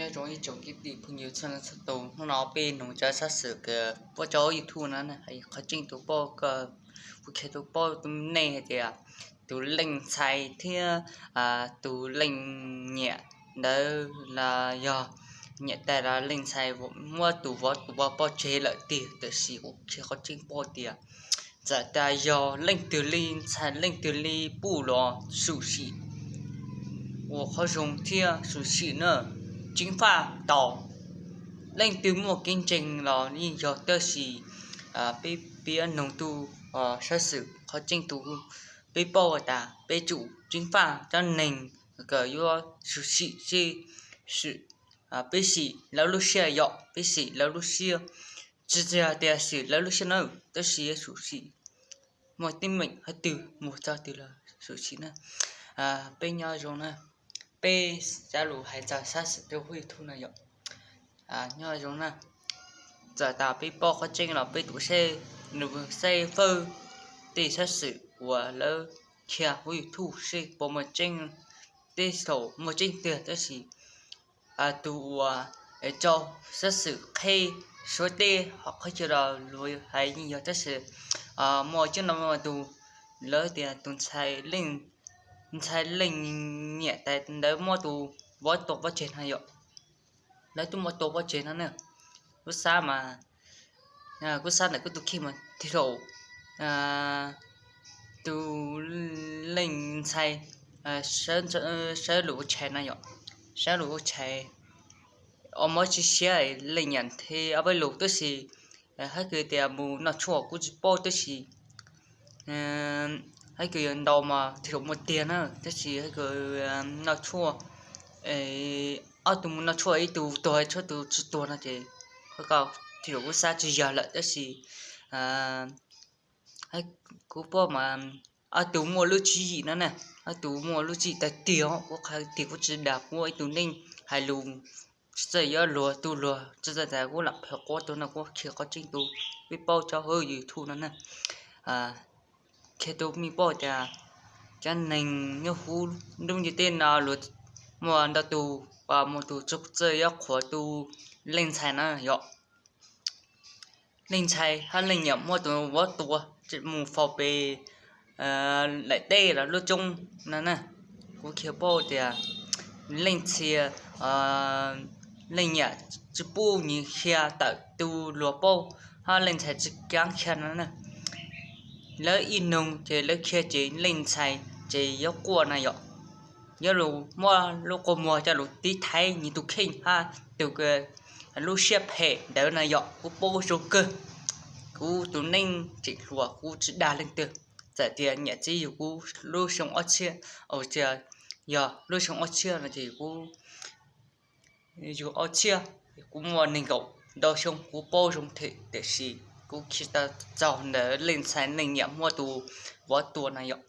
Nyob zoo ib tsoom kwv tij phooj ywg txhua leej txhua tus, hnub no peb nug cov xov xwm kws puab tso YouTube no, qhov tseeb tus paub koj, kuv qhia tus paub tus neeg hais tias tus leej ntxhais thiab tus leej niam ntawd los yog niam tais los leej ntxhais muab tus vov tua pov tseg lawm tiag, tiam sis kuv qhia qhov tseeb paub tias txawm tas yog leej twg li ntxhais leej twg li puj los xyum sim ua qhov zoo thiab xyum sim na, ceev faj tau. Leej twg muaj kev ntseeg los yeej yog, tab sis peb piav nug tus xov xwm qhov tseeb tus peb paub tas peb tsum ceev faj cov neeg kws yuav xyum sim seb, peb sim lawv lub siab yom, peb sim lawv lub siab. Tsis yog tias sim lawv lub siab na, tab sis yuav xyum sim muaj teeb meem hov twg mus txog twg los xyum sim na. Peb nyob zoo na, peb xav lus hais txog xov xwm rau huv YouTube no yom. Nyob zoo na, txawm tas peb paub qhov tseeb los peb tus saib, nws saib fawb tej xov xwm uas lawv qhia huv YouTube seb puas muaj tseeb, tej thaum muaj tseeb tiag, tab sis tus uas tso xov xwm qheb Suav teb hom qhov chaw los luag hais yeej yog, tab sis muaj coob no tus, lawv tias tus ntxhais leej niam tais ntawd muab tus vov tua pov tseg no yom. Lawv twb muab tua pov tseg no na. Kuv xav mas, kuv xav ntawm kuv tus kheej mas tig rau tus leej ntxhais sawv lus ua tshais no yom, sawv lus ua tshais, ua mob tsis siab leej niam thiab ob peb lus, tab sis hais kwv tias mus noj tshuaj kuv tsis paub, tab sis hais kwv yuav ntau mas tig rau muaj tiag na, tab sis hais kwv noj tshuaj, ob tug mus noj tshuaj ib tug tuag tshuaj tus tsis tuag no ces, tig rau kuv xav tsis yog lawm, tab sis kuv paub mas ob tug muaj lub tswv yim no na, ob tug muaj lub tswv yim tag tiag, kuv qhia tiag kuv tsis dag, kuv ib tug neeg hais lus tsis txawj yuav luag tu luag, tsis txawj tas kuv lam phem quav tus no, kuv qhia qhov tseeb tus peb paub tso huv YouTube no na. Qhia tus me paub tias cov neeg nyob huv lub ntiaj teb no luag muaj ntau tus, muaj tus txawj yuav qhuas tus leej ntxhais na yom. Leej ntxhais hab leej niam muab tus vov tua mus faus pem daim teb los lub roob no na. Kuv qhia paub tias leej txhia, leej niam tsis pub nws qhia tawm tus luag paub, hab leej ntxhais tsis kam qhia no na. Lawv ib nug ces lawv qhia ces leej ntxhais ces yuav quaj na yom. Yuav lug muab lub qhov muag coj lug tiv thaiv nws tus kheej hab tus lub siab phem ntawd na yom. Kuv paub zoo kawg, kuv tus neeg tseem hluas kuv tsis dag leej twg. Txawm tias niam txiv yug kuv lub xyoo ob txhiab, tsis yog, lub xyoo ob txhiab no ces kuv yug ob txhiab, kuv muaj nees nkaum ntau xyoo kuv paub zoo thiab, tiam sis kuv qhia tau txog ntawm leej ntxhais leej niam muab tus vov tua na yom.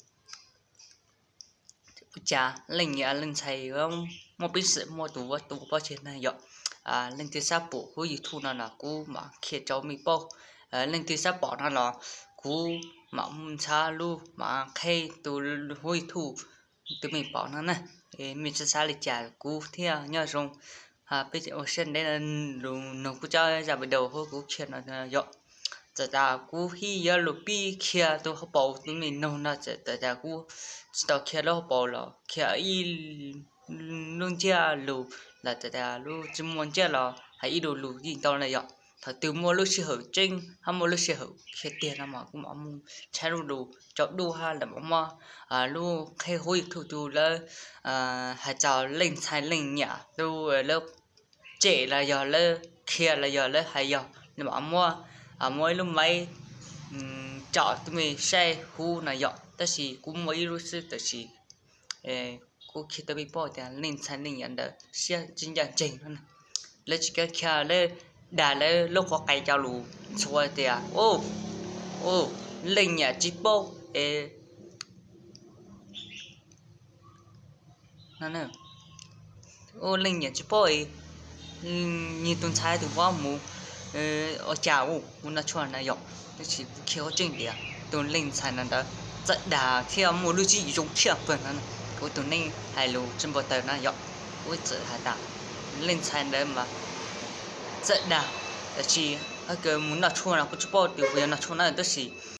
Ua cas leej niam leej ntxhais muaj peev xwm muab tus vov tua pov tseg na yom. Leej twg xav pum huv YouTube no los kuv mam qhia rau mej paub. Leej twg xav pom no los kuv mam ntxhab lub mam qheb tus huv YouTube tus mej pom no na. Mej tsi xav li cas kuv thiaj nyob zoo, peb ua siab ntev lug nug kuv cov zaj video huv kuv qhia no yom. Txawm tas kuv hib yuav lug pib qhia tus hauv paus tus mej nug no, txawm tas kuv tsis tau qhia lub hauv paus los qhia ib lub ntsiab lus los txawm tas lub tsis muaj ntsiab los hais ib lu lus yeej tau na yom. Thaum twg muaj lub sij hawm tseeb hab muaj lub sij hawm qhia tiag no mas kuv mam mus tshab lub lus tsaus ntuj hab lawv mam muab lub qheb huv YouTube tus lawv hais txog leej ntxhais leej niam tus lawv tsem los yog lawv qhia los yog lawv hais yog lawv mam muab, muab ib lub maiv tsom tus mej saib huv no yom. Tab sis kuv muaj ib lub xwb, tab sis kuv qhia tau mej paub tias leej ntxhais leej niam ntawd siab tsis ncaj nceeg no na. Lawv tsis kam qhia, lawv dag lawv lub qhov qais cov lus ntxhua tias leej niam tsis paub es leej niam tsis paub es, nwg tus ntxhais tus vauv mus ua cas ua noj tshuaj na yom. Tab sis kuv qhia qhov tseeb tias tus leej ntxhais no ntawd txawj dag thiab muaj lub tswv yim zoo tshiab pawg no, kuv tus neeg hais lus tsis npau taws na yom. Kuv txawm has tas Leej ntxhais ntawd mas txawm dag, tiam sis hais tias mus noj tshuaj no kuv tsis paub tias puas yog noj tshuaj na, tab sis